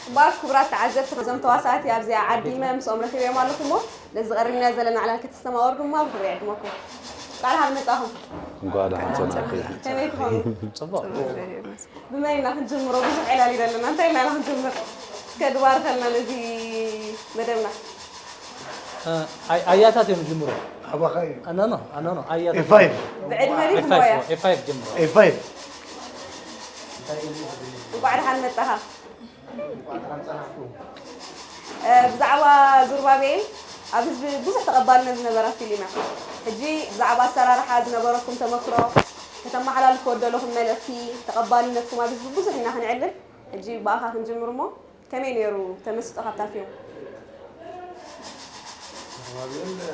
እምበኣር ክቡራት ተዓዘብቲ፣ እዞም ተዋሳእቲ ኣብዚኣ ዓዲመ ምስኦም ረኺበዮም ኣለኹ እሞ፣ ነዚ ቀሪብና ዘለና ዕላል ከተስተማቕሩ ድማ ብኽብሪ ይዕድመኩም። እንቋዕ ደሓን መጻኹም። እንኳዕ ደሓን ጸናሕኪ። ከመይ ትኾኑ? ጽቡቕ። ብመን ኢና ክንጅምሮ? ብዙሕ ዕላል ኢና ኣለና። እንታይ ኢልና ኢና ክንጅምር? እስከ ድባርከልና ነዚ መደብና። እ፣ ኣይ-፣ ኣያታት እዮም ዝጅምሩ። ኣባኻ እዩ። ኣኖኖ፣ ኣኖኖ፣ ኣያታት። ኤ ፋይቭ። ብዕድመ ድዩ ኤ ፋይቭ፣ ብሞያ? ኤ ፋይቭ ጅምሩ። ኤ ፋይቭ። እንቋዕ ደሓን መጻኻ። እ፣ ብዛዕባ ዙርባቤል ኣብ ህዝቢ ብዙሕ ተቐባልነት ዝነበራ ፊልም እያ። ሕጂ ብዛዕባ ኣሰራርሓ ዝነበረኩም ተመክሮ፣ ከተመሓላልፍዎ ደለኹም መልእኽቲ፣ ተቐባልነትኩም ኣብ ህዝቢ ብዙሕ ኢና ክንዕልል። ሕጂ ብኣኻ ክንጅምር እሞ፣ ከመይ ነይሩ ተመስጦ ካብታ ፊልም? ዙርባቤል፣ እ፣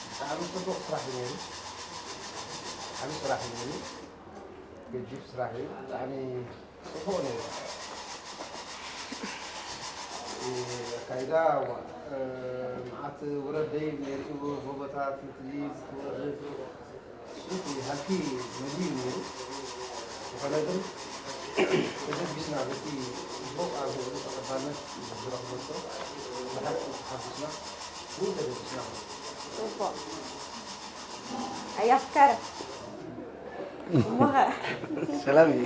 ብጣዕሚ ጽቡቕ ስራሕ እዩ ነይሩ። ዓቢ ስራሕ እዩ ነይሩ። ገጂፍ ስራሕ እዩ። ብጣዕሚ ጽቡቕ ነይሩ። እ፣ ኣካይዳ፣ ዋ፣ እ፣ መዓት ውረድ ደይብ ነይሩ። ጎቦታት፣ እቲ ትወርድ፣ እቲ ሃልኪ መግቢ እዩ ነይሩ። ዝኾነ ግን ተደቢስና በቲ ጽቡቕ ኣብ ህዝቢ ተቐባልነት ዝረኽበቶ ብሓቂ ተሓጒስና፣ ብኡ ተደቢስና። ጽቡቕ። ኣያ ፍካረ። እሞኸ? ሰላም እዩ።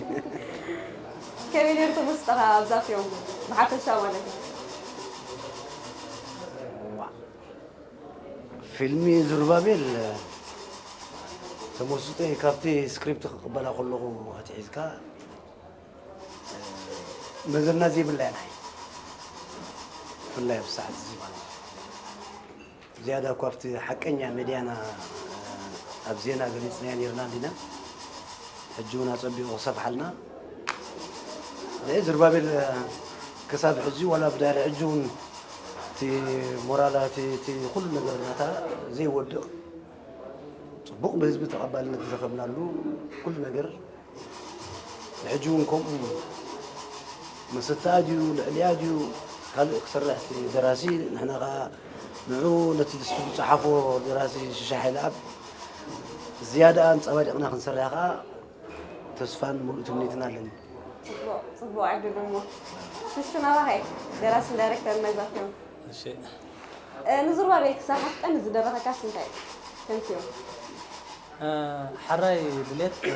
ከመይ ነይሩ ትምስጦኻ ኣብዛ ፊልም ብሓፈሻ ማለት እዩ? ዋ። ፊልሚ ዙርባቤል ተመስጦ እዩ። ካብቲ ስክሪፕት ክቕበላ ከለኹ ኣትሒዝካ መዘና ዘይብላ እያ ናይ ብፍላይ ኣብዚ ሰዓት እዚ ማለት እዩ። ዝያዳ እኳ ኣብቲ ሓቀኛ ሜድያና ኣብ ዜና ገሊጽናዮ ነይርና እንዲና። ሕጂ እውን ኣጸቢቑ ክሰፍሓልና። ንኤ ዝርባቤል ክሳብ ሕጂ ዋላ ብድሕሪ ሕጂ እውን እቲ ሞራላ፣ እቲ፣ እቲ ኩሉ ነገር ናታ ዘይወድቕ ጽቡቕ ብህዝቢ ተቐባልነት ዝረኸብናሉ ኩሉ ነገር ንሕጂ እውን ከምኡ እዩ። መሰተኣ ድዩ፣ ልዕሊኣ ድዩ፣ ካልእ ክሰርሕ እቲ ደራሲ፣ ንሕና ኸኣ ንዑ ነቲ ንሱ ዝጸሓፎ ደራሲ ሽሻይ ሃይለኣብ ዝያዳ ኣንጸባሪቕና ክንሰርሕ ከኣ ተስፋን ምሉእ ትምኒትን ኣለኒ። ጽቡቕ፣ ጽቡቕ ዕድል እሞ። ሽሹ ናባኸይ፣ ደራስን ዳይሬክተርን ናይዛ ፊልም። እሺ። እ፣ ንዙርባቤል ክሳብ ሕዚ ቀንዲ ዝደረኸካስ እንታይ እዩ? ከም ፊልም። እ፣ ሕራይ ድሌት፣ እ፣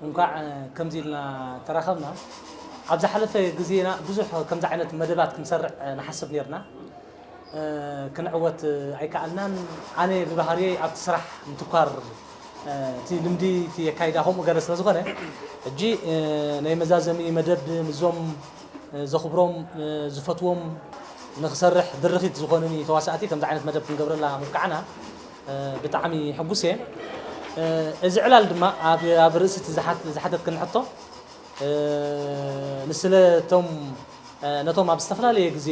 እንኳዕ፣ እ፣ ከምዚ ኢልና ተራኸብና። ኣብ ዝሓለፈ ግዜና ብዙሕ ከምዚ ዓይነት መደባት ክንሰርዕ፣ እ፣ ንሓስብ ኔርና። እ፣ ክንዕወት ኣይከኣልናን። ኣነ ብባህርየይ ኣብቲ ስራሕ ምትኳር፣ እ፣ እቲ ልምዲ፣ እቲ ኣካይዳ ከምኡ ገለ ስለ ዝኾነ፣ ሕጂ፣ እ፣ ናይ መዛዘሚ መደብ ምስዞም፣ እ፣ ዘኽብሮም፣ እ፣ ዝፈትዎም ንኽሰርሕ ድርኺት ዝኾኑኒ ተዋሳእቲ ከምዚ ዓይነት መደብ ክንገብረላ ምብቃዕና፣ እ፣ ብጣዕሚ ሕጉስ እየ። እ፣ እዚ ዕላል ድማ ኣብ፣ ኣብ ርእሲ እቲ ዝሓት-፣ ዝሓተትክኒ ሕቶ፣ እ፣ ንስለ እቶም፣ እ፣ ነቶም ኣብ ዝተፈላለየ ግዜ፣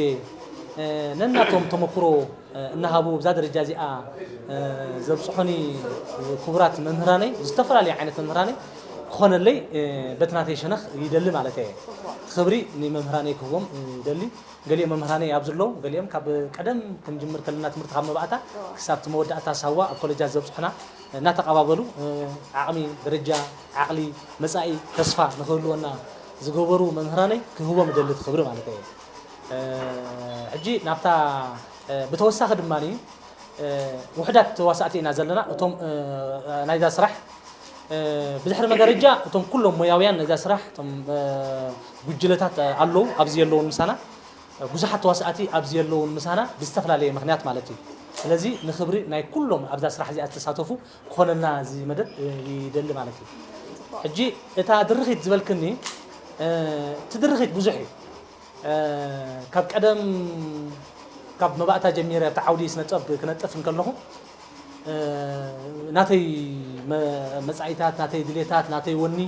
እ፣ ነናቶም ተመክሮ፣ እ፣ እናሃቡ ብዛ ደረጃ እዚኣ፣ እ፣ ዘብጽሑኒ ክቡራት መምህራነይ፣ ዝተፈላለየ ዓይነት መምህራነይ ክኾነለይ፣ እ፣ በቲ ናተይ ሸነኽ ይደሊ ማለት እየ። ክብሪ ንመምህራነይ ክህቦም ይደሊ። ገሊኦም መምህራነይ ኣብዚ ኣለዉ፣ ገሊኦም ካብ ቀደም ክንጅምር ከለና ትምህርቲ ካብ መባእታ እዋ። ክሳብ እቲ መወዳእታ ሳዋ ኣብ ኮለጃት ዘብጽሑና እናተቐባበሉ፣ እ፣ ዓቕሚ፣ ደረጃ፣ ዓቕሊ፣ መጻኢ ተስፋ ንኽህልወና ዝገበሩ መምህራነይ ክህቦም እደሊ እቲ ክብሪ ማለት እየ። እ፣ ሕጂ ናብታ፣ እ፣ ብተወሳኺ ድማ፣ እ፣ ውሑዳት ተዋሳእቲ ኢና ዘለና። እቶም፣ እ፣ ናይዛ ስራሕ፣ እ፣ ብድሕሪ መጋረጃ እቶም ኩሎም ሞያውያን ናይዛ ስራሕ፣ እቶም፣ እ፣ ጉጅለታት፣ እ፣ ኣለዉ፣ ኣብዚ የለውን ምሳና። ብዙሓት ተዋሳእቲ ኣብዚ የለውን ምሳና ብዝተፈላለየ ምኽንያት ማለት እዩ። ስለዚ ንኽብሪ ናይ ኩሎም ኣብዛ ስራሕ እዚኣ ዝተሳተፉ ክኾነልና እዚ መደብ፣ እ፣ ይደሊ ማለት እዩ። ሕጂ እታ ድርኺት ዝበልክኒ፣ እ፣ እቲ ድርኺት ብዙሕ እዩ። እ፣ ካብ ቀደም፣ ካብ መባእታ ጀሚረ ኣብቲ ዓውዲ ስነ ጥበብ ክነጥፍ እንከለኹ፣ እ፣ ናተይ መ-፣ መጻኢታት፣ ናተይ ድሌታት፣ ናተይ ወኒ፣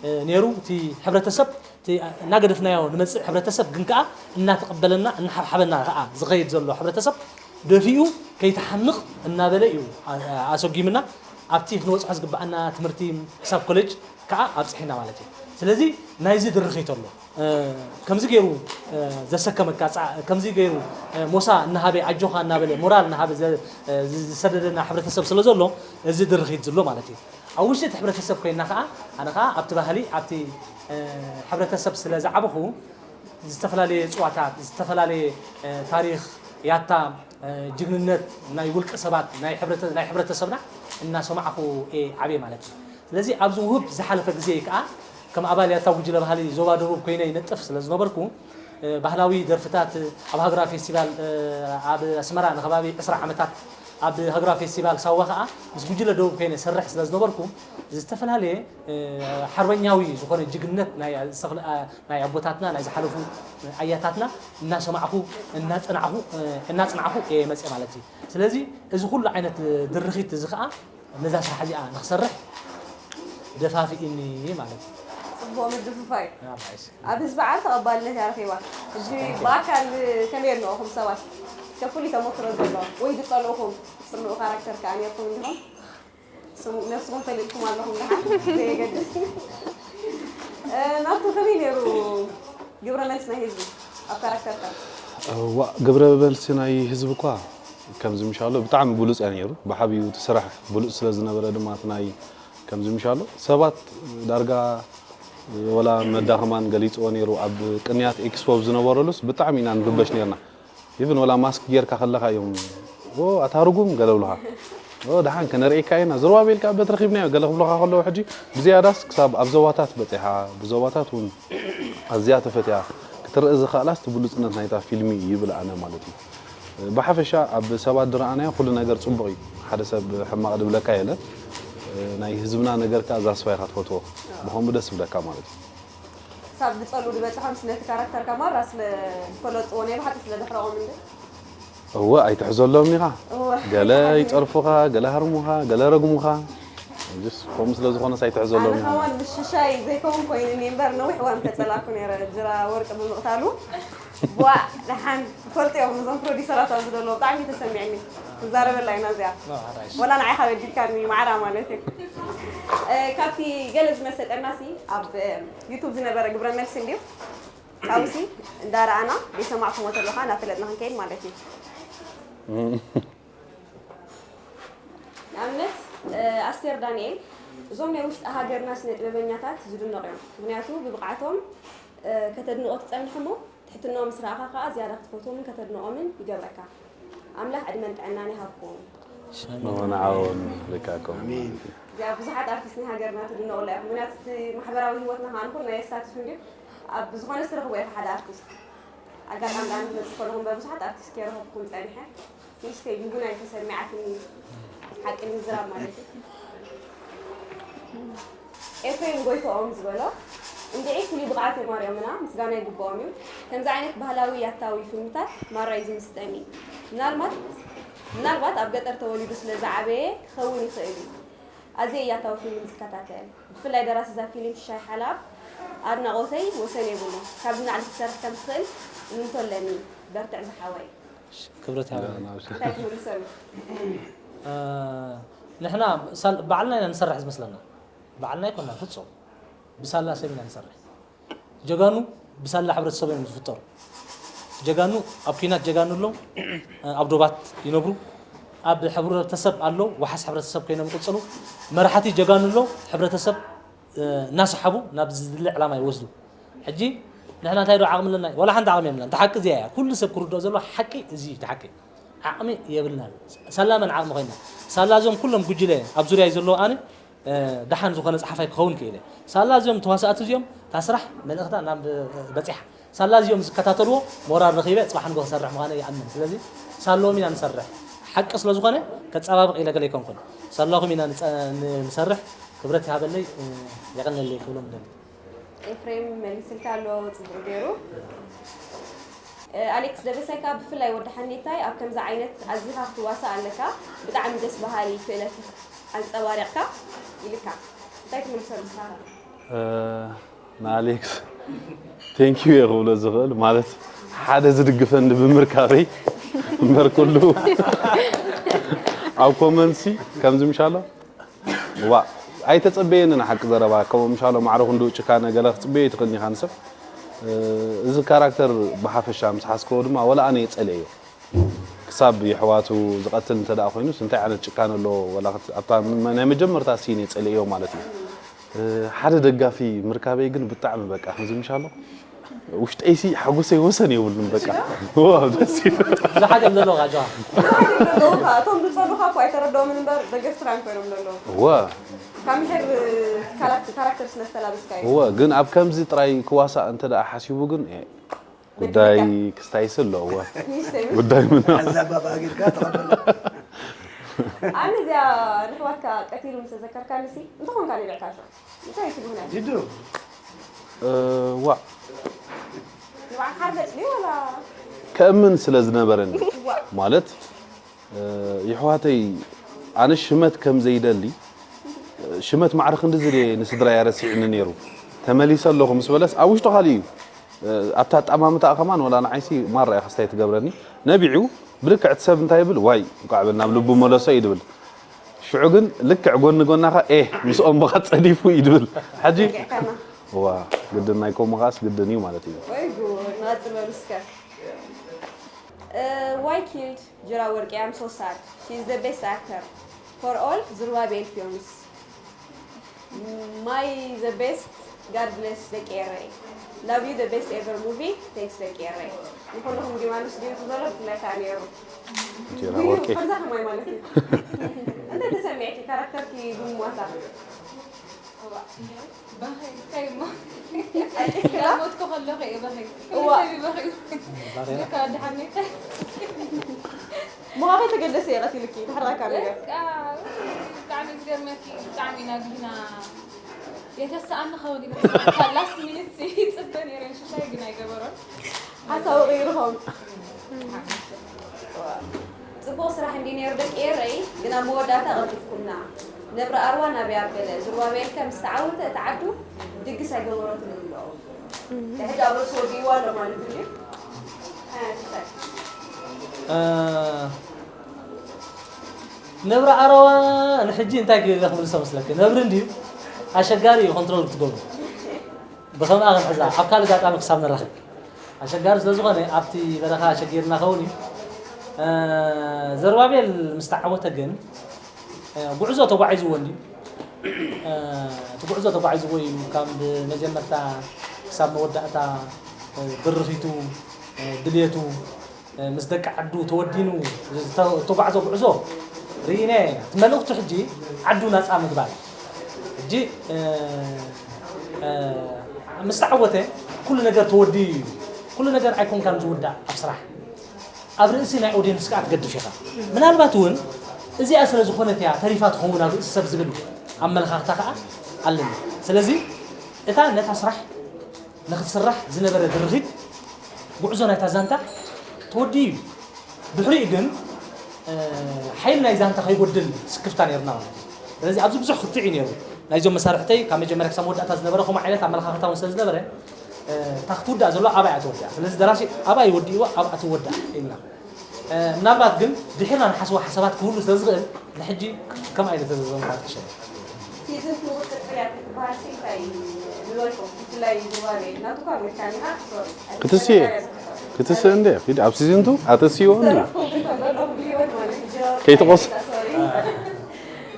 እ፣ ነይሩ። እቲ ሕብረተሰብ እቲ እናገደፍናዮ ንመፅእ ሕብረተሰብ ግን ከዓ እናተቐበለና እናሓብሓበና ከዓ ዝኸይድ ዘሎ ሕብረተሰብ ደፊኡ ከይተሓንቕ እናበለ እዩ ኣሰጒምና። ኣብቲ ክንበፅሖ ዝግብኣና ትምህርቲ ክሳብ ኮሌጅ ከዓ ኣብፅሒና ማለት እዩ። ስለዚ ናይዚ ድርኺት ኣሎ። ከምዚ ገይሩ ዘሰከመካ፣ ከምዚ ገይሩ ሞሳ እናሃበ፣ ኣጆኻ እናበለ፣ ሞራል እናሃበ ዝሰደደና ሕብረተሰብ ስለ ዘሎ እዚ ድርኺት ዝሎ ማለት እዩ። ኣብ ውሽጢ እቲ ሕብረተሰብ ኮይና ከዓ ኣነ ከዓ ኣብቲ ባህሊ፣ ኣብቲ ሕብረተሰብ ስለ ዝዓበኹ፣ ዝተፈላለየ ፅዋታት፣ ዝተፈላለየ ታሪኽ፣ ያታ፣ ጅግንነት ናይ ውልቀ ሰባት፣ ናይ ሕብረተሰብና እናሰማዕኹ እየ ዓብየ ማለት እዩ። ስለዚ ኣብዚ ውህብ ዝሓለፈ ግዜ ከዓ ከም ኣባል ያታ ጉጅለ ባህሊ ዞባ ደቡብ ኮይነ ይነጥፍ ስለ ዝነበርኩ፣ ባህላዊ ደርፍታት ኣብ ሃገራዊ ፌስቲቫል ኣብ ኣስመራ ንከባቢ ዕስራ ዓመታት ኣብ ሃገራዊ ፌስቲቫል ሳዋ ከዓ ምስ ጉጅለ ደቡብ ኮይነ ሰርሕ ስለ ዝነበርኩ፣ ዝተፈላለየ ሓርበኛዊ ዝኾነ ጅግነት ናይ ኣቦታትና፣ ናይ ዝሓለፉ ኣያታትና እናሰማዕኹ እናፅናዕኹ እየ መፅእ ማለት እዩ። ስለዚ እዚ ኩሉ ዓይነት ድርኺት እዚ ከዓ ነዛ ስራሕ እዚኣ ንክሰርሕ ደፋፊእኒ ማለት እዩ። ፅቡቕ ምድፍፋይ ኣብ ህዝቢ ዓር ተቐባልነት እያ ረኺባ። ሕጂ ብኣካል ከመይ የድንቑኹም ሰባት? እስከ ፍሉይ ተመክሮ ዘለዎ ወይ ዝፀልእኹም ዝፅልኡ ካራክተር ከኣ ነይርኩም እንዲኹም? ነብስኹም ፈሊጥኩም ኣለኹም ደሓን? ዘየገድስ ናቱ ከመይ ነይሩ? ግብረ መልሲ ናይ ህዝቢ ኣብ ካራክተርካ። እዋ ግብረ መልሲ ናይ ህዝቢ እኳ ከምዚ ምሻሎ ብጣዕሚ ብሉፅ እያ ነይሩ። ብሓቢኡ እቲ ስራሕ ብሉፅ ስለ ዝነበረ ድማ እቲ ናይ ከምዚ ምሻሎ ሰባት ዳርጋ ወላ መዳኸማን ገሊፅዎ ነይሩ። ኣብ ቅንያት ኤክስፖ ኣብ ዝነበረሉስ ብጣዕሚ ኢና ንርበሽ ነርና። ኢቭን ወላ ማስክ ጌርካ ከለኻ እዮም ኦ ኣታ ርጉም ገለ ብሉኻ። ኦ ደሓን ከነርእየካ ኢና ዝርባቤል ከኣ በት ረኺብናዮ ገለ ክብሉኻ ከለዉ ሕጂ ብዝያዳስ ክሳብ ኣብ ዞባታት በጺሓ ብዞባታት እውን ኣዝያ ተፈትያ ክትረኣ ዝኸኣላስ እቲ ብሉጽነት ናይታ ፊልሚ ይብል ኣነ ማለት እዩ። ብሓፈሻ ኣብ ሰባት ዝረኣናዮ ኩሉ ነገር ጽቡቕ እዩ። ሓደ ሰብ ሕማቕ ዝብለካ የለን። ናይ ህዝብና ነገር ከኣ ዛስፋ ኢኻ ትፈትዎ። ብኸምኡ ደስ ይብለካ ማለት እዩ። ክሳብ ዝጸልኡ ዝበጽሖምስ ነቲ ካራክተርካ ማራ ስለ ዝፈለጥዎ ናይ ብሓቂ ስለ ዘሕረቖም እንድዩ። እወ ኣይትሕዘሎም ኢኻ። እወ። ገለ ይጸርፉኻ፣ ገለ ሃርሙኻ፣ ገለ ረግሙኻ። ጅስ ከምኡ ስለ ዝኾነስ ኣይትሕዘሎም ኣነ ኢኻ። ከማን ምስ ሽሻይ ዘይከውን ኮይኑኒ እምበር ነዊሕ እዋን ከጸላእኩ ነይረ ጅራ ወርቂ ብምቕታሉ። ቧእ ደሓን ይፈልጡ እዮም እዞም ፕሮዲሰራት ኣብዚ ዘለዉ ብጣዕሚ እዩ ተሰሚዕኒ። ክንዛረበላ ኢና እዚኣ። ወላ ንዓኻ በዲልካኒ ማዕራ ማለት እዩ። ካብቲ ገለ ዝመሰጠናሲ ኣብ ዩቱብ ዝነበረ ግብረ መልሲ እንድዩ ካብዚ እንዳረኣና ዘይሰማዕኩሞ ተለካ እንዳፈለጥና ክንከይድ ማለት እዩ ንኣብነት ኣስቴር ዳንኤል እዞም ናይ ውሽጢ ሃገርና ስነ ጥበበኛታት ዝድነቑ እዮም ምክንያቱ ብብቕዓቶም ከተድንቖ ትፀንሕ እሞ ትሕትንኦም ምስ ረኣኻ ከዓ ዝያዳ ክትፈትዎምን ከተድንቖምን ይገብረካ ኣምላኽ ዕድመን ጥዕናን ይሃብኩም ንዓውን ልካከም እዚኣ ብዙሓት ኣርቲስት ናይ ሃገርና ትድነቑላ ኢኹም ምክንያቱ እቲ ማሕበራዊ ሂወትና ከዓ ንኩልና የሳትፍ እንድዩ ኣብ ዝኾነ ዝተረኽቦ ኢኻ ሓደ ኣርቲስት ኣጋጣሚ ደኣ ንመፅእ ከለኹም በብዙሓት ኣርቲስት ከይረኸብኩም ፀኒሐ ንእሽተይ ምጉናይ ተሰሚዓትኒ ሓቂ ንምዝራብ ማለት እዩ ኤፍሬም ጎይትኦም ዝበሎ እንድዒ ፍሉይ ብቕዓት የማሪኦምና ምስጋና ይግብኦም እዩ ከምዚ ዓይነት ባህላዊ ያታዊ ፊልምታት ማራ እዩ ዝምስጠኒ ምናልባት ምናልባት ኣብ ገጠር ተወሊዱ ስለ ዝዓበየ ክኸውን ይኽእል እዩ ኣዝየ እየ ያታዊ ፊልም ዝከታተል ብፍላይ ደራሲ እዛ ፊልም ሽሻይ ሓላብ ኣድናቖተይ ወሰን የብሉን ካብዚ ንላዕሊ ክትሰርሕ ከም ትኽእል እምንቶ ኣለኒ በርትዕ ዝሓወይ ክብረት ይሃበለይ። እንታይ ትምልሰሉ? ንሕና ባዕልና ኢና ንሰርሕ ዝመስለና። ባዕልና ኣይኮና ፍጹም። ብሳላ ሰብ ኢና ንሰርሕ። ጀጋኑ ብሳላ ሕብረተሰብ እዮም ዝፍጠሩ። ጀጋኑ ኣብ ኲናት ጀጋኑ ኣለዉ፣ ኣብ ዶባት ይነብሩ፣ ኣብ ሕብረተሰብ ኣለዉ፣ ዋሓስ ሕብረተሰብ ኮይኖም ይቕጽሉ። መራሕቲ ጀጋኑ ኣለዉ፣ ሕብረተሰብ እናሰሓቡ ናብ ዝድለ ዕላማ ይወስዱ። ሕጂ ንሕና እንታይ ዶ ዓቕሚ ኣለና? ዋላ ሓንቲ ዓቕሚ የብልና። እንተ ሓቂ እዚኣ እያ። ኩሉ ሰብ ክርድኦ ዘለዎ ሓቂ እዚ እዩ እቲ ሓቂ። ዓቕሚ የብልናን። ሳላ መን ዓቕሚ ኮይና? ሳላ እዞም ኩሎም ጉጅለ ኣብ ዙርያይ ዘለዉ ኣነ ደሓን ዝኾነ ጸሓፋይ ክኸውን ክኢለ። ሳላ እዚኦም ተዋሳእቲ እዚኦም እታ ስራሕ መልእኽታ ናብ በጺሓ። ሳላ እዚኦም ዝከታተልዎ ሞራል ረኺበ ጽባሕ ንግሆ ክሰርሕ ምዃነ ይኣምን። ስለዚ ሳላኦም ኢና ንሰርሕ። ሓቂ ስለ ዝኾነ ከጸባብቕ ኢለ ገለ ኣይኮንኩን። ሳላኹም ኢና ንሰርሕ። ክብረት ይሃበለይ የቐንየለይ ክብሎም እደሊ። ኤፍሬም መሊስልካ ኣሎ ጽቡቕ ገይሩ። ኣሌክስ ደበሳይ ከኣ ብፍላይ ወዲ ሓኔታይ ኣብ ከምዚ ዓይነት ኣዚኻ ክትዋሳእ ኣለካ ብጣዕሚ ደስ በሃሊ ክእለት ኣንጸባሪቕካ ኢልካ እንታይ ትምልሰሉ ንስኻ ከ? ንኣሌክስ Thank you እየ ክብሎ ዝኽእል፣ ማለት ሓደ ዝድግፈኒ ብምርካበይ እምበር፣ ኩሉ ኣብ ኮመንትሲ ከምዚ ምሻሎ። ዋ፣ ኣይተጸበየንን ሓቂ ዘረባ። ከምኡ ምሻሎ ማዕረ ክንድኡ ጭካነ ገለ ክጽበዮ ኣይትኽእልን ኢኻ ንሰብ። እዚ ካራክተር ብሓፈሻ ምስ ሓዝከዎ ድማ፣ ወላ ኣነ እየ ጸሊኤዮ። ክሳብ የሕዋቱ ዝቐትል እንተ ደኣ ኮይኑስ፣ እንታይ ዓይነት ጭካነ ኣለዎ? ወላ ክት-፣ ኣብታ ም-፣ ናይ መጀመርታ ሲን እየ ጸሊኤዮ ማለት እዩ። ሓደ ደጋፊ ምርካበይ ግን ብጣዕሚ፣ በቃ፣ ከምዚ ምሻሎ ውሽጠይሲ ሓጎሰይ ወሰን የብሉን። በቃ፣ ዋው፣ ደስ ይብል። ብዙሓት እዮም ዘለዉ፣ ኣጆኻ። እቶም ዝጸሉኻ እኮ ኣይተረድኦምን እምበር፣ ደገፍቲ ራን ኮይኖም ዘለዉ። እወ። ካብ ምሒር ካራክተር፣ ካራክተር ስለ ዝተላበስካ እዩ። እወ፣ ግን ኣብ ከምዚ ጥራይ ክዋሳእ እንተ ደኣ ሓሲቡ ግን፣ ኤ፣ ጉዳይ ክስታይስ ኣሎ። እወ። ሚስተር ጉዳይ ምና። ኣዛባባ ጌርካ ተቐበሎ። ኣነ እዚኣ ንሕዋትካ ቀቲሉ ምስ ተዘከርካኒ ሲ፣ እንተኾንካ ነቢዕካ ሾ። እንታይ እዩ እቲ ምኽንያት? ጅዱ። እ፣ ዋ። ንባዕልካ ሓርገጽ ድዩ ወላ? ከእምን ስለ ዝነበረኒ። ዋ። ማለት፣ እ፣ የሕዋተይ፣ ኣነ ሽመት ከም ዘይደሊ፣ ሽመት ማዕረ ክንድዚ ድየ ንስድራይ ኣረሲዕኒ ነይሩ። ተመሊሰ ኣለኹ ምስ በለስ፣ ኣብ ውሽጡ ካልእ እዩ። እ፣ ኣብታ ኣጠማምታኣ ከማን ወላ ንዓይሲ ማራ እያ ክስታይ ትገብረኒ። ነቢዑ፣ ብልክዕ እቲ ሰብ እንታይ ይብል? ዋይ፣ እንቋዕ በል ናብ ልቡ መለሶ እዩ ድብል። ሽዑ ግን ልክዕ ጎኒ ጎናኻ፣ ኤህ፣ ምስኦም ምኻድ ጸዲፉ እዩ ድብል። ሕጂ፣ ዋ፣ ግድን ናይ ከምኡ ኸኣስ ግድን እዩ ማለት እዩ። ወይ ጉድ፣ ናጽ በሉ እስከ። Uh, why killed Jira Worki? I'm so sad. She is the best actor for all Zurubabel films. My the best. God bless ደቂ ኤረይ. Love you, the best ever movie. Thanks ደቂ ኤረይ። ንኹልኹም ዲማንስ ዲዩ ዘሎ ብፍላይ ከኣ ነይሩ። ጀራ ውይ፣ ወርቂ። ከምዛ ከማይ ማለት እዩ። እንታይ ተሰሚዕኪ ካራክተርኪ ብምሟታ? እዋ፣ ባኸይ፣ እንታይ እሞ? ኣልቂስኪ ዶ? ሞትኩ ከለኹ እየ ባኸይ። እዋ። ሰብ ይባኸዩ። ባኸይ። በቃ፣ ደሓን ነይ። ምዃኑ ተገደሰ እየ ቀቲልኪ፣ ድሕሪ ካሜራ። በቃ፣ ብጣዕሚ ዝገርመኪ፣ ብጣዕሚ ኢና ግና የተሰኣኒ ኸውን ኢለ፣ ላስት ሚኒት ይጽበ ነይረ፣ ሽሻይ ግን ኣይገበሮን። ሓሳቡ ቀይርኹም። ጽቡቕ ስራሕ እንዲ ነይሩ ደቂ ኤረይ፣ ግን ኣብ መወዳእታ ኣቐልጢፍኩምና። ነብሪ ኣርዋ ናበይ ኣበለ፣ ዝሩባቤል ከ ምስ ተዓወተ እታ ዓዱ ድግስ ኣይገበረትን ኣሎ። ሕጂ ኣብ ርእሲ ወዲእዋ ኣሎ ማለት እዩ። ኣያ ሽሻይ። እ፣ ነብሪ ኣረዋ ንሕጂ እንታይ ክብለኪ ዝመልሶ መስለኪ? ነብሪ እንድዩ ኣሸጋሪ እዩ ኮንትሮል ክትገብሩ። ብኸምኣ ክንሕዛ፣ ኣብ ካልእ ኣጋጣሚ ክሳብ ንራኸብ። ኣሸጋሪ ስለ ዝኾነ፣ ኣብቲ በረኻ ኣሸጊርና ኸውን እዩ። እ፣ ዘሩባቤል ምስ ተዓወተ ግን፣ እ፣ ጉዕዞ ተጓዒዝዎ እንድዩ። እ፣ እቲ ጉዕዞ ተጓዒዝዎ እዩ፣ ካብ መጀመርታ ክሳብ መወዳእታ፣ እ፣ ድርኺቱ፣ እ፣ ድልየቱ፣ እ፣ ምስ ደቂ ዓዱ ተወዲኑ ዝተ-፣ ዝተጓዕዞ ጉዕዞ ርኢናዮ ኢና። እቲ መልእኽቱ ሕጂ ዓዱ ናጻ ምግባር እዩ። ሕጂ፣ እ፣ እ፣ ምስ ተዓወተ ኩሉ ነገር ተወዲኡ እዩ። ኩሉ ነገር ኣይኮንካን ዝውዳእ ኣብ ስራሕ። ኣብ ርእሲ ናይ ኦድየንስ ከኣ ትገድፍ ኢኻ። ምናልባት እውን እዚኣ ስለ ዝኾነት እያ ተሪፋ ትኸውን ኣብ ርእሲ ሰብ ዝብል ኣመለኻኽታ ከኣ ኣለኒ። ስለዚ እታ ነታ ስራሕ ንኽትስራሕ ዝነበረ ድርኺት፣ ጉዕዞ ናይታ ዛንታ ተወዲኡ እዩ። ድሕሪኡ ግን፣ እ፣ ሓይሊ ናይ ዛንታ ከይጎድል ስክፍታ ነይርና ማለት እዩ። ስለዚ ኣብዚ ብዙሕ ክትዕ እዩ ነይሩ። ናይዞም መሳርሕተይ ካብ መጀመርያ ክሳብ መወዳእታ ዝነበረ ከምኡ ዓይነት ኣመለኻኽታ እውን ስለ ዝነበረ፣ እ፣ እታ ክትውዳእ ዘለዋ ኣብኣ እያ ተወዲኣ። ስለዚ ደራሲ ኣብኣ ይወዲእዋ፣ ኣብኣ ትወዳእ ኢልና። እ፣ ምናልባት ግን ድሒርና ንሓስቦ ሓሳባት ክህሉ ስለ ዝኽእል፣ ንሕጂ ከምኣ ኢለ ተዘዘምኳት ክሸ። ሲዝን ቱ ክትቅጽል እያ ክትበሃል ሲ እንታይ ንበልኩም? ብፍላይ ዝባቤ፣ ናቱ ካብ ወድካ ኒኻ? ሶሪ። ክትስየ። ክትስእ እንደ ፊድ ኣብ ሲዝን ቱ ኣተስይዎ እንደ። ዘረፍኩም እንተ ዘለኹም ብህይወት ማለት እዩ። ጀዋብ ከይትቆስ-፣ ሶሪ።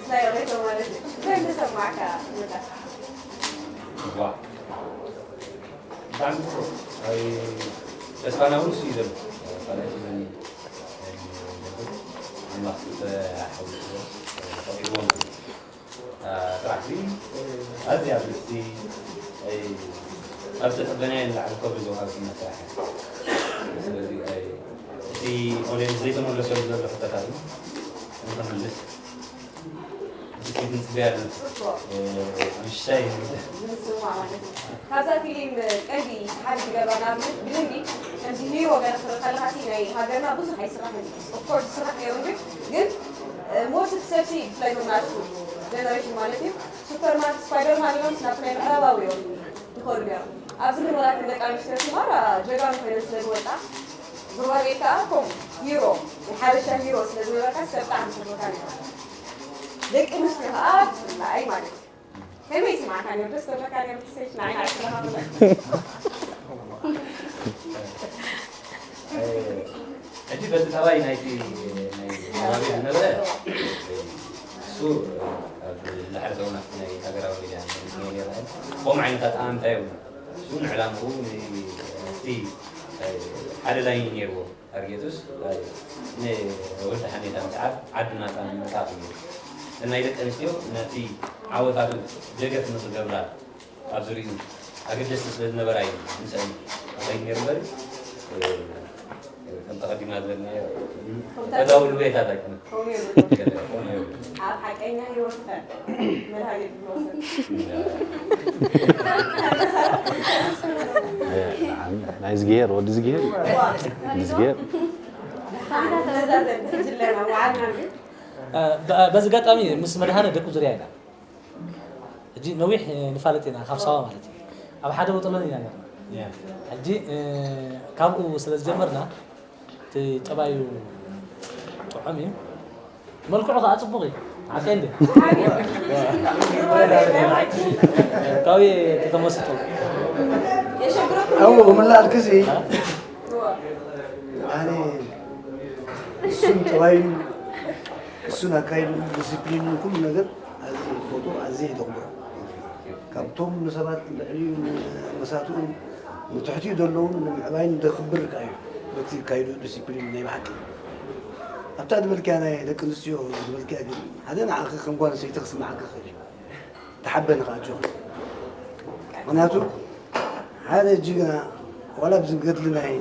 ስናይ ሬቶ ማለት እዩ። እንታይ ተሰማዕካ? ይወዳእ። ዋ። ብጣዕሚ ጽቡቕ። ኣይ፣ ተስፋና እውን እሱ እዩ ዘሎ። ካልኣይ ሲዝን እዩ። ኣምላኽ ዝተሓውስ ተቐይርዎ ማለት እዩ። ስራሕ እዚ ኣዝያ ብልጽቲ፣ ኣይ፣ ካብ ዝተጸበናዮ ንላዕሊ ክብሪ ዝወሃበትና ስራሕ እያ። ስለዚ፣ ኣይ፣ እቲ ኦድየንስ ዘይተመለሰሉ ዘሎ ሕቶታት እውን ንኽምልስ ብስክሪት ንጽበያ ኣለና። ጽቡቕ። እ፣ ንእሽተይ ዝምስማዕ ማለት እዩ። ካብዛ ፊልም ቀንዲ ሰሓቢ ዝገብራ ንኣብነት ብልምዲ ከምዚ ሂሮ ገለ ክትርኢ ከለኻ ሲ ናይ ሃገርና ብዙሕ ኣይስራሕን እዩ። ኦፍኮርስ ይስራሕ ነይሩ እንጂ ግን፣ እ፣ ሞስት ሰብ ሲ ብፍላይ ዞም ንኣሽቱ ጀነሬሽን ማለት እዩ ሱፐርማን ስፓይደርማን ኢሎም ናብ ናይ ምዕራባዊ እዮም ዝኸዱ ነይሮም። ኣብዚ ንበራትን ደቂ ኣንስትዮ ትማራ ጀጋኑ ኮይነን ስለ ዝወፃ፣ ዙርባቤል ከዓ ከምኡ ሂሮ፣ ናይ ሓበሻ ሂሮ ስለ ዝነበርካ ሰብ ብጣዕሚ ዝፈትወካ ነይሩ። ደቂ ኣንስትዮ ከዓ ብፍላይ ማለት እዩ። ከመይ ይስማዕካ ነይሩ? ደስ ተብለካ ነይሩ? ትሰሽ ንዓይ ከዓ ስለካ ሕጂ በቲ ጠባይ ናይቲ ናይ ከባቢ ዝነበረ እሱ ኣብ ድሕሪ ሰሙናት ናይ ሃገራዊ ሚድያ ንሪኦ ነርና። ከምኡ ዓይነት ኣጠማምታ የብሉን። እሱ ንዕላምኡ ንቲ ሓደ ላይን ነይርዎ። ታርጌቱስ ንወልተ ሓኔታ ምትዓብ ዓዱ ናፃ ንምውፃእ እዩ ነይሩ። እተን ናይ ደቂ ኣንስትዮ ነቲ ዓወታቱ ደገፍ ንክገብራ ኣብ ዙሪኡ ኣገደስቲ ስለ ዝነበራ እዩ ምስአን ተኸይዱ ነይሩ እምበር ከም ተቐዲምና ዝበልናዮ ፈታዊ ልቤታት ኣይኮነን። ኣብ ሓቀኛ ህይወት ከ መድሃኒት ዝወስድ ናይ ዝግሄር ወዲ ዝግሄር ዝግሄር መዛዘን ሕጂ ኣለና ወዓልና ግን በዚ ኣጋጣሚ ምስ መድሃነ ደቂ ዙርያ ኢና ሕጂ ነዊሕ ንፋለጥ ኢና ካብ ሳዋ ማለት እዩ ኣብ ሓደ ወጠሎን ኢና ነርና ሕጂ ካብኡ ስለ ዝጀመርና እቲ ጠባዩ ጥዑም እዩ መልክዑ ከዓ ፅቡቅ እዩ ሓቀ እንደ ካብ ተተመስጡ ኣብኡ ምላልክሲ ኣነ እሱን ጠባዩን እሱን ኣካይዱ ዲስፕሊኑን ኩሉ ነገር ኣዝየ ዝፈትዎ ኣዝየ የኽብሮ። ካብቶም ንሰባት ንልዕሊኡ ንመሳትኡን ንትሕቲኡ ዘለውን ንምዕባይን ዘኽብር ከኣ እዩ። በቲ ካይዱ ዲሲፕሊን ናይ ብሓቂ ኣብታ ዝበልክያ ናይ ደቂ ኣንስትዮ ዝበልክያ ግን ሓደ ንዓኺ ከም ጓል ኣንስተይቲ ክስምዓካ ይኽእል እዩ። ተሓበኒ ከኣ ኣጆኺ። ምኽንያቱ ሓደ ጅግና ዋላ ኣብዚ ገድሊ ናይ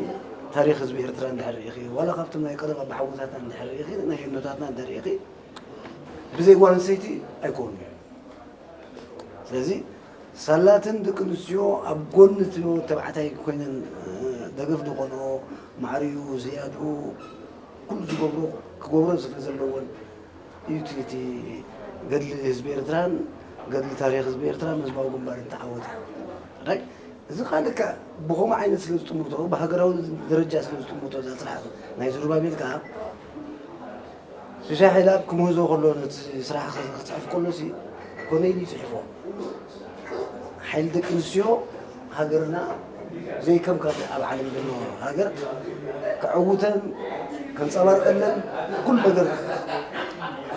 ታሪኽ ህዝቢ ኤርትራ እንድሕር ርኢኺ ዋላ ካብቶም ናይ ቀደም ኣባሓጎታትና እንድሕር ርኢኺ ናይ ኣኖታትና እንድሕር ርኢኺ ብዘይ ጓል ኣንስተይቲ ኣይኮኑን እዮም። ስለዚ ሳላትን ደቂ ኣንስትዮ ኣብ ጎኒ እቲ ተባዕታይ ኮይነን ደገፍ ዝኾንኦ ማዕሪኡ ዝያድኡ ኩሉ ዝገብሮ ክገብሮ ስለ ዘለወን እዩ እቲ እቲ ገድሊ ህዝቢ ኤርትራን ገድሊ ታሪኽ ህዝቢ ኤርትራን ህዝባዊ ግንባርን ተዓወተ። ራይ እዚ ከዓ ልክዕ ብኸምኡ ዓይነት ስለ ዝጥምቶ ብሃገራዊ ደረጃ ስለ ዝጥምቶ እዛ ስራሕ ናይ ዝሩባቤል ከዓ ሽሻይ ሓይለኣብ ክምህዞ ከሎ ነቲ ስራሕ ክፅሕፍ ከሎ ሲ ኮነይኒ ይፅሕፎ ሓይሊ ደቂ ኣንስትዮ ሃገርና ዘይከም ካልእ ኣብ ዓለም ዘሎ ሃገር ክዕውተን ከንፀባርቀለን ኩሉ ነገር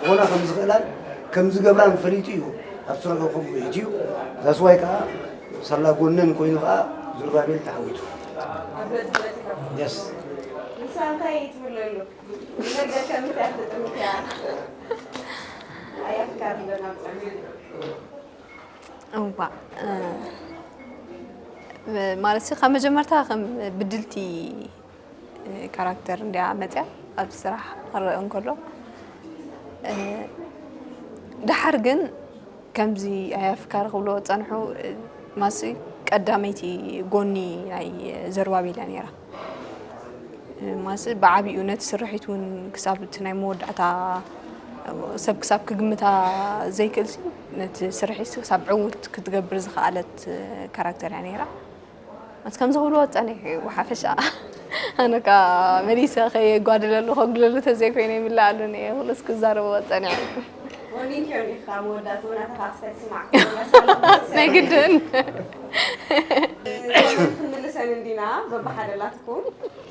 ክኾና ከም ዝኽእላን ከም ዝገብራን ፈሊጡ እዩ ኣብ ስረገ ከምኡ ርእይት እዩ ዛስዋይ ከዓ ሳላ ጎነን ኮይኑ ከዓ ዝሩባቤል ተዓዊቱ yes ንሳ እንታይ ትብለሉ ነገር ከምንታይ ክትጥምት እያ ኣያ ፍቃድ ዶ ናብ ጸሚሩ እዋ ማለት ካብ መጀመርታ ከም ብድልቲ ካራክተር እንዲያ መፅያ ኣብ ስራሕ ክረአ እንከሎ ድሓር ግን ከምዚ ኣያ ፍቃድ ክብሎ ዝፀንሑ ማሲ ቀዳመይቲ ጎኒ ናይ ዘሩባቤል እያ ነይራ። ማሲ ብዓቢኡ ነቲ ስርሒት እውን ክሳብ እቲ ናይ መወዳእታ ሰብ ክሳብ ክግምታ ዘይክእልሲ ነቲ ስርሒት ክሳብ ዕውት ክትገብር ዝኸኣለት ካራክተር እያ ነይራ። ኣቲ ከምዚ ክብልዎ ጸኒሑ እዩ ብሓፈሻ ኣነ ካ መሊሰ ከየጓድለሉ ከጉድለሉ ተዘይኮይነ ይምልኣሉ እየ ኩሉስ ክዛረብዎ ጸኒሑ ወኒን ኪዮን ኢኻ መወዳእትኡ ናተኻ ክሳይ ስማዕ ናይ ግድን ክንምልሰን እንዲና በብሓደ ላትኩም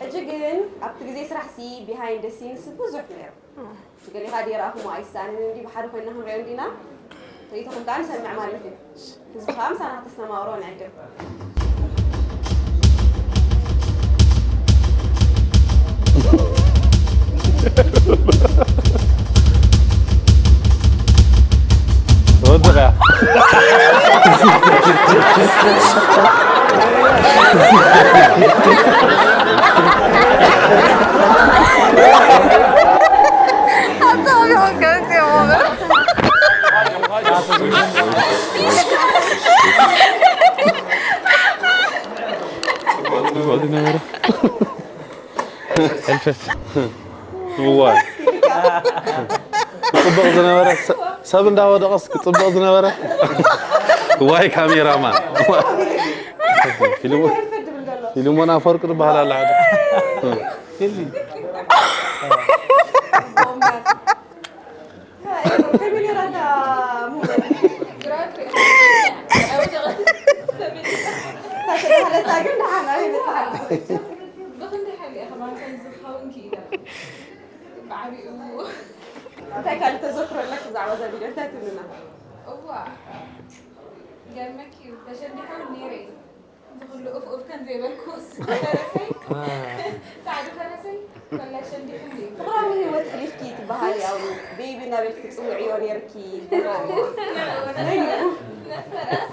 ሕጂ ግን ኣብቲ ግዜ ስራሕ ሲ behind the scenes ብዙሕ ነይሩ ገሊኻ ደይረኣኹሞ ኣይሳንን እንዲ ብሓደ ኮይና ክንሪኦ እንዲና ርእይቶኹም ከዓ ንሰምዕ ማለት እዩ ህዝቢ ከዓ ምሳና ክተስተማቕሮ ንዕድም ወድኻ ነበረ ሕልፈት እዋይ ክፅበቕ ዝነበረ ሰብ እንዳወደቐስ ክፅበቕ ዝነበረ ዋይ ካሜራማን ፊልሞ- ፊልሞን ኣፈወርቂ ዝበሃል ኣለ ሓደ። ፊልም። ብኽንዲ ሓይሊ ኢኻ ማንካን ዝኸውን ክኢላ። ብዓቢኡ እንታይ ካልእ ተዘክሮ ኣለክ ብዛዕባ እዛ ቪድዮ እንታይ ትብልና? እዋ ገርመኪ እዩ። ተሸንዲሖም ነይረ እዩ። ዝኹሉ ኡፍ ኡፍ ከም ዘይበልኩ ፈረሰይ ጻዕዱ ፈረሰይ ኮላ ሸንዲሑም እዩ። ፍቕራዊ ህይወት ሕሊፍኪ ትበሃሊ ኣብኡ ቤቢ እናበልኪ ትጽውዕዮ ነርኪ ይበሃል። መን እዩ? ነቲ ፈረስ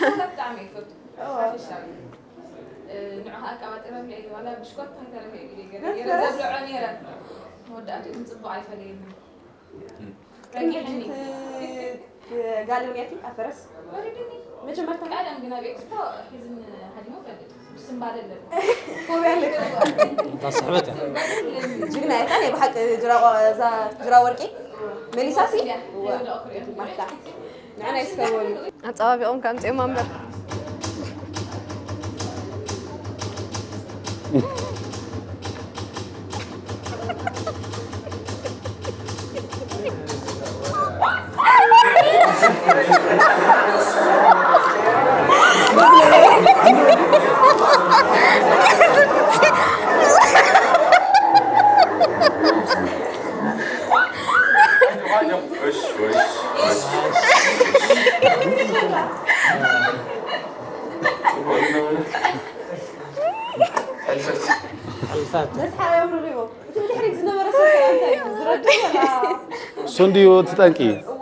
ንሱ ብጣዕሚ ይፈቱ። ሓፈሻዊ ንዑ ከዓ ኣቀባጢረለይ ዋላ ብሽኮት ከይተረፈ ኢለ ገለ ገይረ ዘብልዖ ነይረ። መወዳእትኡ ግን ጽቡቕ ኣይፈለየንን። ረጊዕኒ። ጋልብ ኔርኪ ኣብ ፈረስ ወሪድኒ። መጀመርታ ቀደም ግን ኣብ ኤክስፖ ሒዝኒ ሃዲሙ ፈልጥ ስምባደ ኣለኒ። ፎብያ ኣለኪ። እታ ስሕበት እያ። ስምባደ ኣለኒ። ጅግና ኢኻ ናይ ብሓቂ ጅራ እዛ ጅራ ወርቂ መሊሳሲ እያ፣ ወደ ኦክርያ። ማካ ንዓና ይስከወሉ ኣፀባቢቖም ከምፅኦም ኣንበር መስሓ እዮም ርኺቦም እቲ ብድሕሪት ዝነበረ ሰብ ከ እንታይ እዩ ዝረድእ ወላ እሱ እንድዩ እቲ ጠንቂ።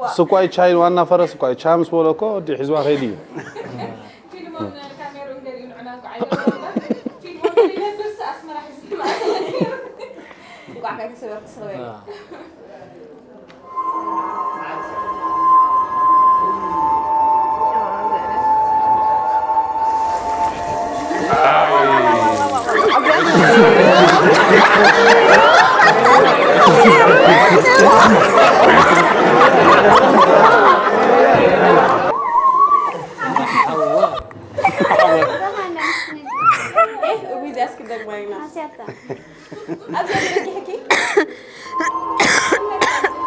እሱ እኳ እዩ ቻይን ዋና ፈረስ እኳ እዩ። ቻ ምስ በሎ እኮ ወዲ ሒዝዋ ከይዱ እዩ። ፊልሞን ካሜርኡን ገሊኡ ንዕና እንኳ ኣይገበረ እምበር ፊልሞን ዘይነብርስ ኣስመራ ሒዙ ይመኣት ነይሩ። እንቋዕ ከይተሰበርክ ስለ እዊ እዚኣ እስኪ ደግማ ኢና ኣብዚኣ ተደጊሕኪ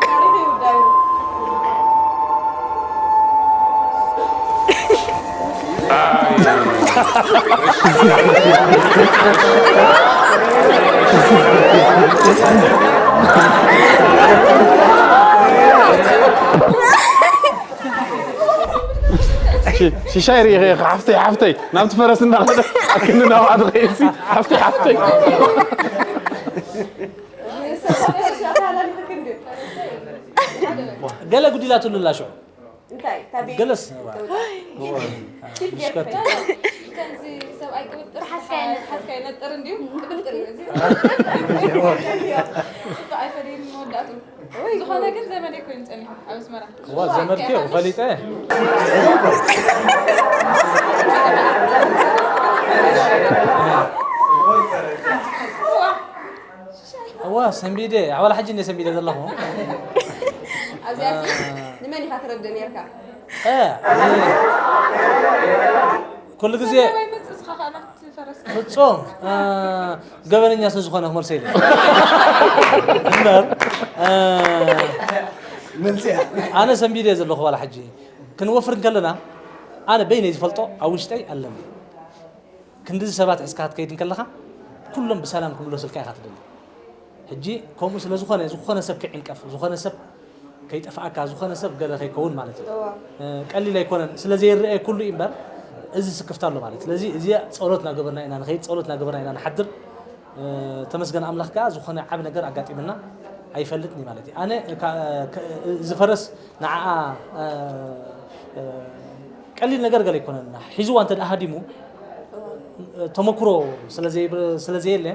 ታሪኽ ይውዳዩ ሽሻይ ርኢኺ ኢኺ ሓፍተይ ሓፍተይ ናብቲ ፈረስ እንዳኸደ ኣክንዲ ናብኣ ትኸይድሲ ሓፍተይ ሓፍተይ ገለ ጉዲላትሉ ኣላ ሽዑ እንታይ ታቤ ገለስ ከምዚ ሰብኣይ ቅብጥር ሓዝካ ይነጥር እንድዩ ቅብጥር እዩ እዚ ጽቡቅ ኣይፈለየኒ መወዳእቱ ዝኾነ ግን ዘመደይ ኮይኑ ጸኒሑ ኣብ ኣስመራ ዋ ዘመድኪ ፈሊጠ እዋ ሰንቢደ ኣዋላ ሕጂ እንደ ሰንቢደ ዘለኹ ኣብዚኣ ንመን ኢኻ ትረድእ ነርካ እ፣ ኩሉ ግዜ ፍጹም እ፣ ገበነኛ ስለ ዝኾነ ክመልሰ ኢለ እምበር እ፣ ኣነ ሰንቢደ እየ ዘለኹ ዋላ ሕጂ ክንወፍር እንከለና ኣነ በይነይ ዝፈልጦ ኣብ ውሽጠይ ኣለኒ ክንድዚ ሰባት ሒዝካ ክትከይድ እንከለኻ ኩሎም ብሰላም ክምለሱልካ ኢኻ ትደሊ ሕጂ ከምኡ ስለ ዝኾነ ዝኾነ ሰብ ክዕንቀፍ ዝኾነ ሰብ ከይጠፍኣካ ዝኾነ ሰብ ገለ ከይከውን ማለት እዩ ቀሊል ኣይኮነን ስለ ዘይረአ ኩሉ እዩ እምበር እዚ ስክፍታ ኣሎ ማለት ስለዚ እዚ ጸሎት ናገበርና ኢና ንኸይድ ጸሎት ናገበርና ኢና ንሓድር ተመስገን ኣምላኽ ከዓ ዝኾነ ዓብ ነገር ኣጋጢምና ኣይፈልጥን ማለት እዩ ኣነ ዝፈረስ ንዓኣ ቀሊል ነገር ገለ ኣይኮነን ሒዝዋ እንተ ሃዲሙ ተመክሮ ስለ ዘየለ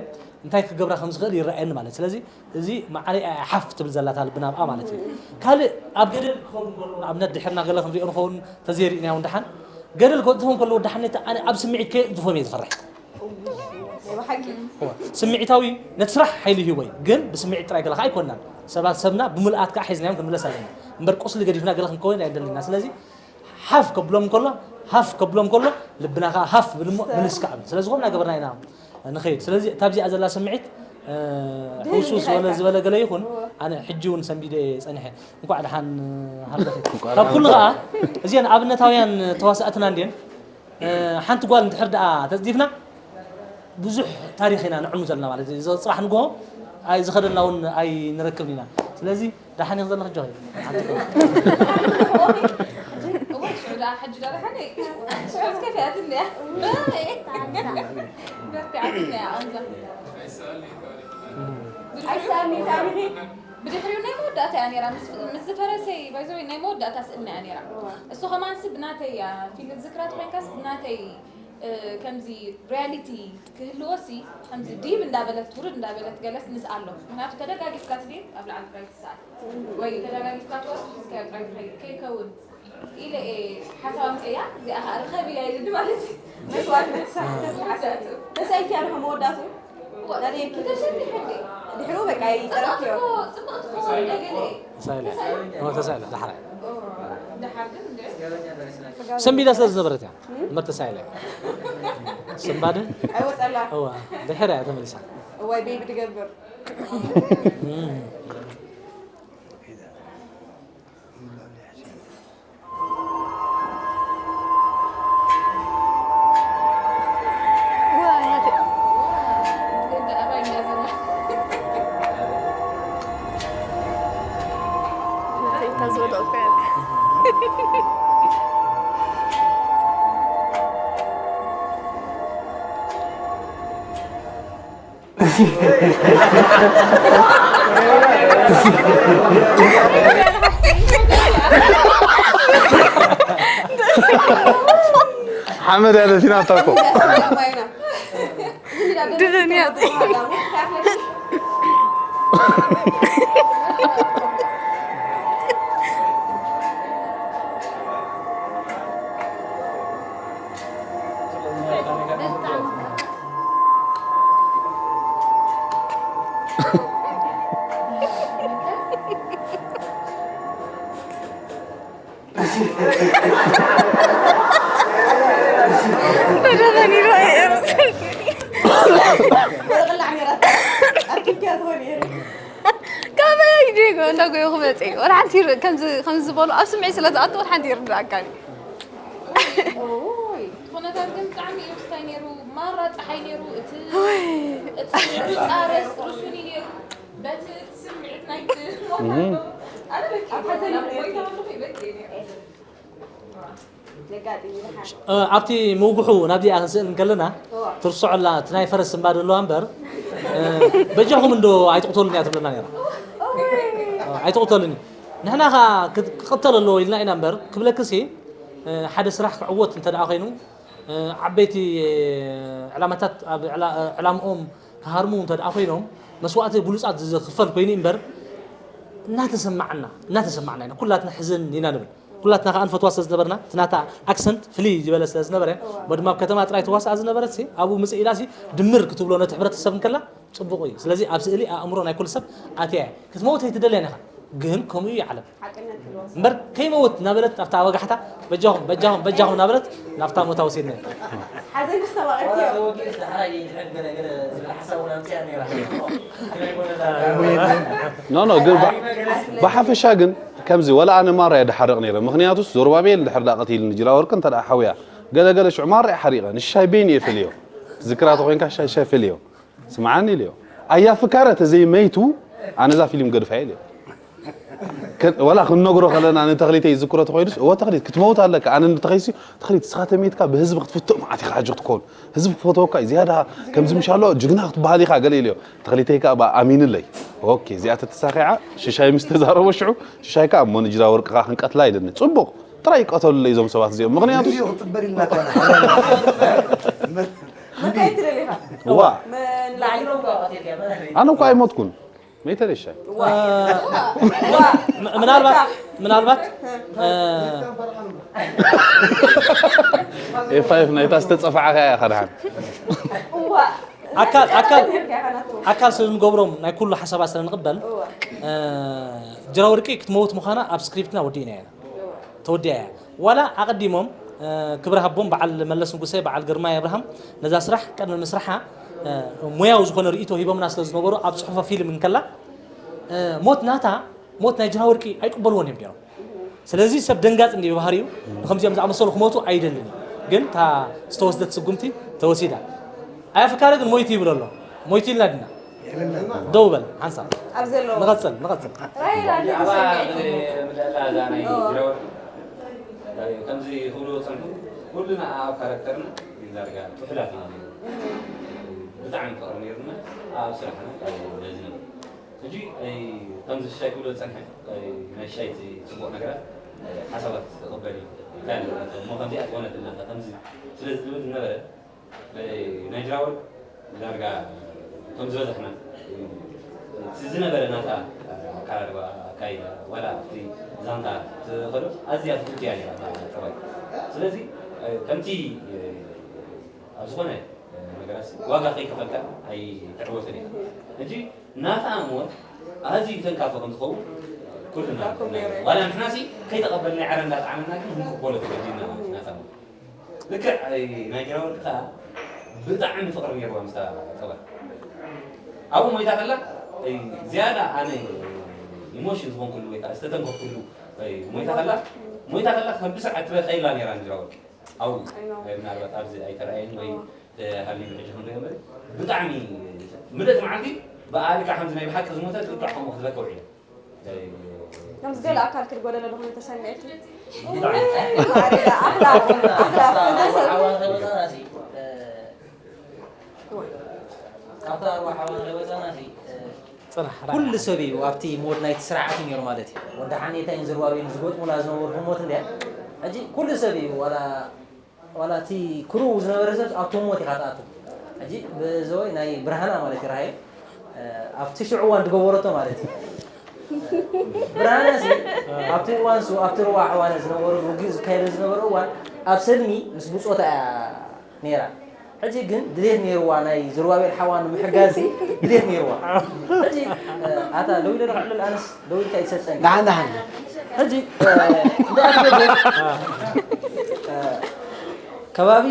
እንታይ ክገብራ ከም ዝኽእል ይረኣየኒ ማለት ስለዚ እዚ ማዕረይ ሓፍ ትብል ዘላታ ልብና ኣብኣ ማለት እዩ ካልእ ኣብ ገደል ክኸውን ከሎ ንኣብነት ድሕርና ገለ ክንሪኦ ንኸውን ተዘይርኢናዮ ንድሓን ገደል ክወጥፎም ከለዉ ድሓን ነቲ ኣነ ኣብ ስምዒት ከየጥፎም እየ ዝፈርሕ ስምዒታዊ ነቲ ስራሕ ሓይሊ ይህቦ እዩ ግን ብስምዒት ጥራይ ገለ ከዓ ኣይኮንናን ሰባት ሰብና ብምልኣት ከዓ ሒዝናዮም ክንምለስ ኣለና እምበር ቁስሊ ገዲፍና ገለ ክንከውን ኣይደልና ስለዚ ሓፍ ከብሎም እንከሎ ሃፍ ከብሎም ከሎ ልብና ከዓ ሃፍ ብልሞ ምልስ ከዓ ብል። ስለዚ ከምና ገበርና ኢና ንኸይድ። ስለዚ እታ ኣብዚኣ ዘላ ስምዒት ሕውስውስ ዝበለ ዝበለ ገለ ይኹን፣ ኣነ ሕጂ እውን ሰንቢደ እየ ጸኒሐ። እንኳዕ ደሓን ሃለኺ። ካብ ኩሉ ከዓ እዚአን ኣብነታውያን ተዋሳእትና እንድየን። ሓንቲ ጓል እንድሕር ደኣ ተጽዲፍና ብዙሕ ታሪኽ ኢና ንዕሙ ዘለና ማለት እዩ። ጽባሕ ንግሆ ኣይ ዝኸደልና እውን ኣይንረክብን ኢና። ስለዚ ደሓን ኢኺ ዘለኺ ጆኸይ? ሓንቲ ጓል። እዋይ፣ ሽዑ ደኣ ሕጂ ደኣ ደሓን እየ። ሽዑ እስከ ፊኣትኒ እያ። በርቲዓትኒ እያ፣ ኣንዛ። ኣይሰኣልኒ ታሪኺ። ብድሕሪኡ ናይ መወዳእታ እያ ነይራ። ምስ፣ ምስ ዝፈረሰይ፣ ባይዘወይ ናይ መወዳእታ ስእልና እያ ነይራ። እሱ ከማንሲ ብናተይ እያ፣ ፊልም ዝክራት ኮይንካስ ብናተይ እ፣ ከምዚ ሪያሊቲ ክህልዎሲ፣ ከምዚ ዲብ እንዳበለት፣ ውርድ እንዳበለት ገለስ ንስኣሎ። ምኽንያቱ ተደጋጊፍካ ትድየብ ኣብ ላዕሊ ጥራይ ትስኣል። ወይ ተደጋጊፍካ ትወርድ፣ እስከ ኣብ ጥራይ ትኸይድ። ከይከውን ኢለ እየ ሓሳብ ኣምፅእያ፣ እዚኣ ኸዓ ርኸብያ ኢልኒ ማለት እዩ። መስዋእቲ ምትሳዕ ሓሳብ። ተሳኢልክያ ዶ መወዳእትኡ? ናደየኪ። ተሸኒሐ እንዴ? ድሕሩ በቃ ይጠረፍ እዮ። ጽቡቕ እኮ፣ ጽቡቕ እኮ ወደ ገለ። ተሳኢለ። ተሳኢለ። ኦ፣ ተሳኢለ፣ ዳሕራይ። ኦ፣ ደሓር ግን እንዴ? ሰንቢዳ ስለ ዝነበረት እያ። እምበር ተሳኢለ። ስንባደ? ኣይወጸላ። እዋ፣ ድሕር እያ ተመሊሳ። እዋይ፣ ቤቢ ትገብር። እም። ሓመድ ያለ ሲናታ እኮ። ድረን ያዘ። ተደፈኒሉ ኣይእርስ። ወርቕላዕ ነይራ። ኣኪብኪያ ትኾኒ እየ። ካበይ ዲጎ እንዳጎየኹ መፅእ። ወላ ሓንቲ ይር-፣ ከምዚ፣ ከምዚ ዝበሉ ኣብ ስምዒት ስለ ዝኣቱ ወላ ሓንቲ ይርድኣካን እዩ። ኦይ፣ እቲ ኩነታት ግን ብጣዕሚ እዩ ክስታይ ነይሩ። ማራ ፀሓይ ነይሩ። እቲ፣ ኦይ። እቲ ፃረስ ርሱን እዩ ነይሩ። በቲ ስምዒት ናይቲ እም። ኣነ በኪ፣ ኣብ ሓዘን ኣብ እየ። ጎይታ ከለኹ ይበኪ እየ ነይረ። የጋጥም ይልሓል። እ፣ ኣብቲ ምውግሑ ናብዚኣ ክንስእል እንከለና፣ እዋ። ትርስዖላ፣ እቲ ናይ ፈረስ እምባ ደለዋ እምበር፣ እ፣ በጃኹም እንዶ ኣይትቕተሉን እያ ትብለና ነይራ። እዋ። እ፣ ኣይትቕተሉን እዩ። ንሕና ኸኣ ክት-፣ ክቕተል ኣለዎ ኢልና ኢና እምበር፣ ክብለክሲ፣ እ፣ ሓደ ስራሕ ክዕወት እንተ ደኣ ኸይኑ፣ እ፣ ዓበይቲ ዕላማታት ኣብ ዕላ-፣ ዕላምኦም ክሃርሙ እንተ ደኣ ኮይኖም፣ መስዋእቲ ብሉጻት ዝኽፈል ኮይኑ እምበር፣ እናተሰማዕና፣ እናተሰማዕና ኢና። ኩላትና ሕዝን ኢና ንብል። ኩላትና ከኣ ንፈትዋ ስለ ዝነበርና፣ እቲ ናታ ኣክሰንት ፍልይ ዝበለ ስለ ዝነበረ፣ እሞ ድማ ኣብ ከተማ ጥራይ ትዋሳእ ዝነበረትሲ፣ ኣብኡ ምጽእ ኢላሲ ድምር ክትብሎ ነቲ ሕብረተሰብ እንከላ፣ ጽቡቕ እዩ። ስለዚ ኣብ ስእሊ ኣእምሮ ናይ ኩሉ ሰብ ኣትያ እያ። ክትመውት ኣይትደልያን ኢኻ። ግን ከምኡ እዩ ዓለም። ሓቅነት ክህልዎ እምበር ከይመውት እናበለት ኣብታ ወጋሕታ በጃኹም፣ በጃኹም፣ በጃኹም እናበለት ናብታ ሞታ ወሲድና። ሓዘን ክስተባቒርክዮ። ኖ፣ ኖ፣ ግን ባ-፣ ብሓፈሻ ግን ከምዚ ወላ ኣነ ማራ እየ ድሓርቕ ነይረ። ምኽንያቱስ ዞርባቤል እንድሕር ደኣ ቀቲልኒ ጅራ ወርቂ እንተ ደኣ ሓውያ ገለ ገለ ሽዑ ማራ እየ ሓሪቐ። ንሻይ በይኑ እየ ፈልዮ። ዝክራ ተኾይንካ ሻይ ሻይ ፈልዮ። ስምዓኒ ኢልዮ። ኣያ ፍካረ ተዘይመይቱ ኣነ እዛ ፊልም ገድፋ እየ ኢልዮ። ከ-፣ ወላ ክንነግሮ ከለና ንተኽሊተይ ይዝክሮ ተኾይኑስ፣ እወ ተኽሊት ክትመውት ኣለካ። ኣነ ንተኸይሲ፣ ተኽሊት ንስኻ ተመይትካ ብህዝቢ ክትፍቶ መዓት ኢኻ ሕጂ ክትከውን። ህዝቢ ክፈትወካ እዩ። ዝያዳ ከምዚ ምሽ ኣሎ ጅግና ክትበሃል ኢኻ ገለ ኢልዮ። ተኽሊተይ ከኣ ብኣ ኣሚንለይ። ኦኬ፣ እዚኣ ተተሳኺዓ ሽሻይ ምስ ተዛረቦ ሽዑ፣ ሽሻይ ከኣ እሞ ንጅራ ወርቂ ከኣ ክንቀትላ ኢልኒ። ጽቡቕ። ጥራይ ይቀተሉለይ እዞም ሰባት እዚኦም። ምኽንያቱ ንድዩ ክትጥበር ኢልና እኮ ኢና። መካየት ትደሊ ኢኻ? ዋ። ንላዕሊ። ኣነ እኮ ኣይሞትኩን። መይተ ደሻይ። ዋ። እ፣ ዋ። ም-፣ ምናልባት፣ ምናልባት፣ እ፣ ኤፍ ፋይቭ ናይታ ዝተጸፋዕካ እያ ኸድሓን። ዋ። ኣካል፣ ኣካል፣ ኣካል ስለ ንገብሮም ናይ ኩሉ ሓሳባት ስለ ንቕበል፣ እዋ። እ፣ ጅራ ወርቂ ክትመውት ምዃና ኣብ ስክሪፕትና ወዲእና ኢና። እዋ። ተወዲኣ እያ። ዋላ ኣቐዲሞም ክብረ ሃቦም በዓል መለስ ንጉሰ፣ በዓል ግርማይ ኣብርሃም ነዛ ስራሕ ቅድሚ ምስራሓ ሞያዊ ዝኾነ ርእይቶ ሂቦምና ስለ ዝነበሩ ኣብ ጽሑፈ ፊልም እንከላ ሞት ናታ ሞት ናይ ጅራ ወርቂ ኣይቅበልዎን እዮም ነይሮም። ስለዚ ሰብ ደንጋጽ እንዲ ብባህሪኡ ንከምዚኦም ዝኣመሰሉ ክሞቱ ኣይደልን እዩ። ግን እታ ዝተወስደት ስጉምቲ ተወሲዳ። ኣያ ፍካረ ግን ሞይቱ ይብል ኣሎ። ሞይቱ ኢልና ድና? ደው በል ሓንሳብ። ኣብ ዘለዎ። ንቐጽል፣ ንቐጽል። ራሄል ኣለ ኣባ ተሰሚዕኪ። ምልዕላ እዛ ናይ ኦ። ጅራ ወርቂ ከምዚ ክብሉ ዝጸንሑ ኩልና ኣብ ካራክተርና ዳርጋ ጥሑላት ኢና ነይሩ። ብጣዕሚ ፍቕሪ ነይሩና ኣብ ስራሕና በዚ ነበር። ሕጂ ከምዚ ሻይ ክብሎ ዝጸንሐ ናይ ሻይ እቲ ጽቡቕ ነገራት ሓሳባት ክቕበል እዩ። እንታይ ኣሎ እሞ ከምዚኣ ትኾነት ኣለኻ ከምዚ ስለ ዝብል ዝነበረ ናይ ጅራወል ዳርጋ ከም ዝበዛሕና እቲ ዝነበረ ናታ ኣቀራርባ ኣካይዳ ዋላ ኣብቲ ዛንታ ትኸዶ ኣዝያ ፍትውቲ እያ ነይራ እታ ጠባይ። ስለዚ ከምቲ ኣብ ዝኾነ ነገራት ዋጋ ከይከፈልካ ኣይትዕወትን ኢኻ። ሕጂ ናታ ሞት ኣዝዩ ተንካፊ ከም ዝኸውን ኩልና ዋላ ንሕና ሲ ከይተቐበልና ዕረ እንዳጠዓመና ግን ክንቅበሎ ተገዲድና ማለት እዩ ናታ ሞት። ልክዕ ናይ ጅራወርቂ ከዓ ብጣዕሚ ፍቕሪ ነይርዋ ምስታ ጠባይ ኣብኡ ሞይታ ከላ ዝያዳ ኣነ ኢሞሽን ዝኾንኩሉ ወይ ከዓ ዝተተንከፍኩሉ ሞይታ ከላ ሞይታ ከላ ከም ብስርዓት ትበ ከይላ ነይራ ንጅራወርቂ ኣብኡ ምናልባት ኣብዚ ኣይተረኣየን ወይ ተሃልዩ ሕጂ ክንሪኦ እምበር ብጣዕሚ ምልእቲ መዓልቲ ብኣልካ ከምዚ ናይ ብሓቂ ዝሞተ ልክዕ ከምኡ ክትበካ ውዒላ ከምዚ ገለ ኣካል ክትጎደለ ዝኾነ ተሰሚዕኪ ኣኽላቕ ኣኽላቕ ዓዋን ከይወፃና ሲ ካብታ ኣርዋ ሓዋን ከይወፃና ሲ ኩሉ ሰብ እዩ ኣብቲ ሞድ ናይቲ ስርዓት እዩ ነይሩ ማለት እዩ። ወዲ ሓኔታይን ዝርባቤልን ዝገጥሙላ ዝነበሩ ህሞት እንድያ። ሕጂ ኩሉ ሰብ እዩ ዋላ ዋላ እቲ ክሩው ዝነበረ ሰብ ኣብቲ ህሞት ኢኻ ትኣቱ። ሕጂ ብዘወይ ናይ ብርሃና ማለት እዩ ራሄል ኣብቲ ሽዑ እዋን ዝገበረቶ ማለት እዩ። ብርሃና ሲ ኣብቲ እዋን ሱ ኣብቲ ርዋ ኣሕዋነ ዝነበሩ ውግእ ዝካየደ ዝነበረ እዋን ኣብ ሰልሚ ምስ ብፆታ እያ ነይራ። ሕጂ ግን ድሌት ነይርዋ ናይ ዝሩባቤል ሓዋ ንምሕጋዝ ድሌት ነይርዋ። ሕጂ ኣታ ደው ኢለ ዶ ክዕልል ኣነስ ደው ኢልካ ይሰጠኒ። ደሓን ደሓን። ሕጂ እንዳኣትገደ ከባቢ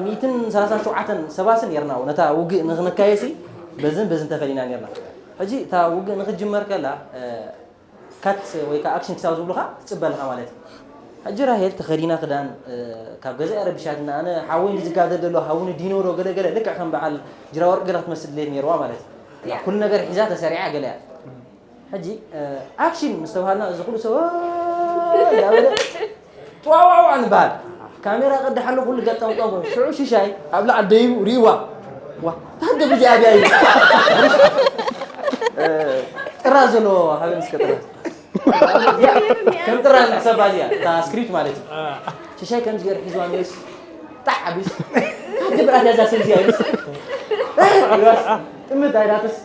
ሚእትን ሰላሳን ሸውዓተን ሰባስን ነርና ነታ ውግእ ንክነካየሲ በዝን በዝን ተፈሊና ነርና። ሕጂ እታ ውግእ ንክጅመር ከላ ካት ወይ ከዓ ኣክሽን ክሳብ ዝብሉኻ ትፅበ ኣለኻ ማለት እዩ። ሕጂ ራሄል ተኸዲና ክዳን ካብ ገዛ እያ ረቢሻትና። ኣነ ሓወይ ዝጋደል ዘሎ ሃውኒ ዲኖ ዶ ገለ ገለ ልክዕ ከም በዓል ጅራ ወርቂ ገለ ክትመስል ድሌት ነይርዋ ማለት እዩ። ኩሉ ነገር ሒዛ ተሰሪዓ ገለ እያ። ሕጂ ኣክሽን ምስ ተባሃልና እዚ ኩሉ ሰብ እንዳበለ ጥዋዋዋ ንበሃል። ካሜራ ቀድሕ ኣሎ ኩሉ ገጠም ጠንጎ ሽዑ ሽሻይ ኣብ ላዕሊ ደይቡ ሪእዋ ዋ ታደ ብዚ ኣብያ እዩ ጥራ ዘሎ ሃበን እስከ ጥራ ከም ጥራ ንሕሰባ እዚኣ እታ ስክሪፕት ማለት እዩ ሽሻይ ከምዚ ገይሩ ሒዝዋ መስ ጣዕ ኣቢስ ግብራት ያዛ ሰብ እዚኣ ይስ ጥምት ኣይዳትስ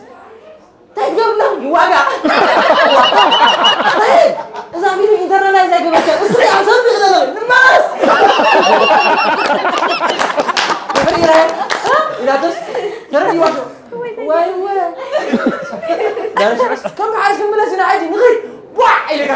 እንታይ ትገብርና ይዋጋ እዛ ፊልም ኢንተርናላይዝ ኣይገበርከ እሱ ኣሰብ ይቕለለ ንመለስ ድሕሪ ኢራይ ኢላቶስ ተረዲዋ ወይ ወይ ዳንሽዕስ ከም ሓሽ ክምለስ ኢና ሕጂ ንኽድ ቧዕ ኢልካ